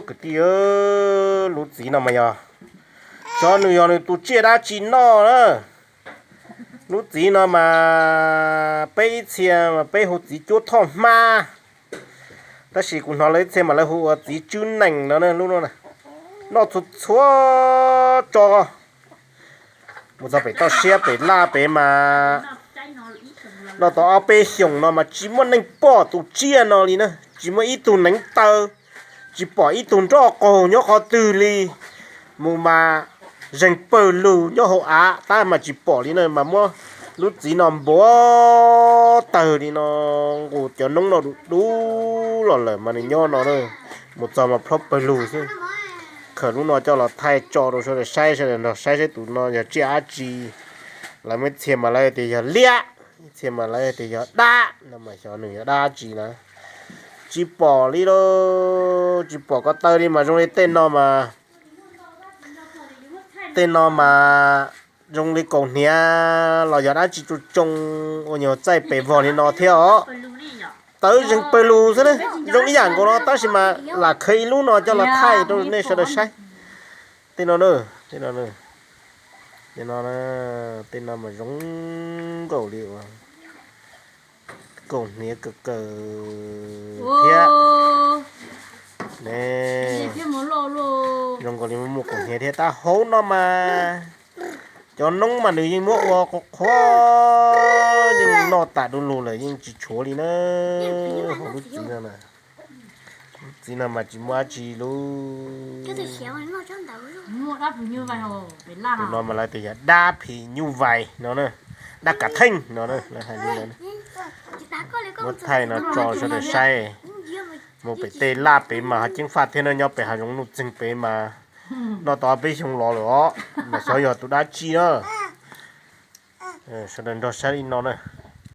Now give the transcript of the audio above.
Kwv tij, lub txiv no mas yog, xyov nws yog nws tus tsiaj dab tsi noj na. Lub txiv no mas peb ib txhia mas peb hu txiv cuab thoj hmab, tab sis kuv hnov lawv ib txhia mas lawv hu ua txiv tswb nees no, lub no noj txhua txhua tso, mus txog pem toj siab pem laj pem mas noj tau ob peb xyoos no mas tsis muaj neeg pom tus tsiaj no li na, tsis muaj ib tug neev taw, tsis pom ib tug nroj qaug nyob qhov twg li. Mus mas zeeg pawg lug nyob hauv av tab mas tsis pom li na, mas muab lub txiv no npuav tawg li no, nqus cov noob no du du los lawm mas nws nyob no na. Mus txog mas plhob pawg lug xwb. Khaws lub no coj los thaij tso rau sawv daws saib, sawv daws nrog saib saib tus no yog tsiaj dab tsi. Lawv muaj ib txhia mas lawv tias yog liab, ib txhia mas lawv tias yog dab no mas xyov nws yog dab tsi na. Tsis pom li lauj, tsis pom ko taw li mas zoo li tej no mas, tej no mas zoo li kaus hniav los yog dab tsi tsoo tsoo ua nyuag txaij pes vog li no thiab os. Tawv zeeg pawg lug xwb na, zoo ib yam nkaus no tab sis mas lam khaws ib lub no coj los thaij rau nej sawv daws saib. Tej no, tej no, tej no, tej no mas zoo nkaus li uas kaus hniav kaw kaw thiab ne, zoo nkaus li muaj kaus hniav thiab. Tab hauv no mas cov noob mas nws yeej muab ua qhuav qhuav, yeej noj tas du lug lawm yeej tsis tshuav li na. Hauv lub txiv no, lub txiv no mas tsis muaj dab tsi lub. Tus no mas lawv tias yog dab phim nyuj vais no, dab kav theej no, lawv hais li ntawd. Muab thaij no tso sawv daws saib. Mus pem tej laj pem mas ho ceev faj thiab na, nyob pem hav zoov nuj txeeg pem mas noj tau peb xyoo los lawm os, mas xyov yog tus dab tsi na. Sawv daws nrog saib li no na.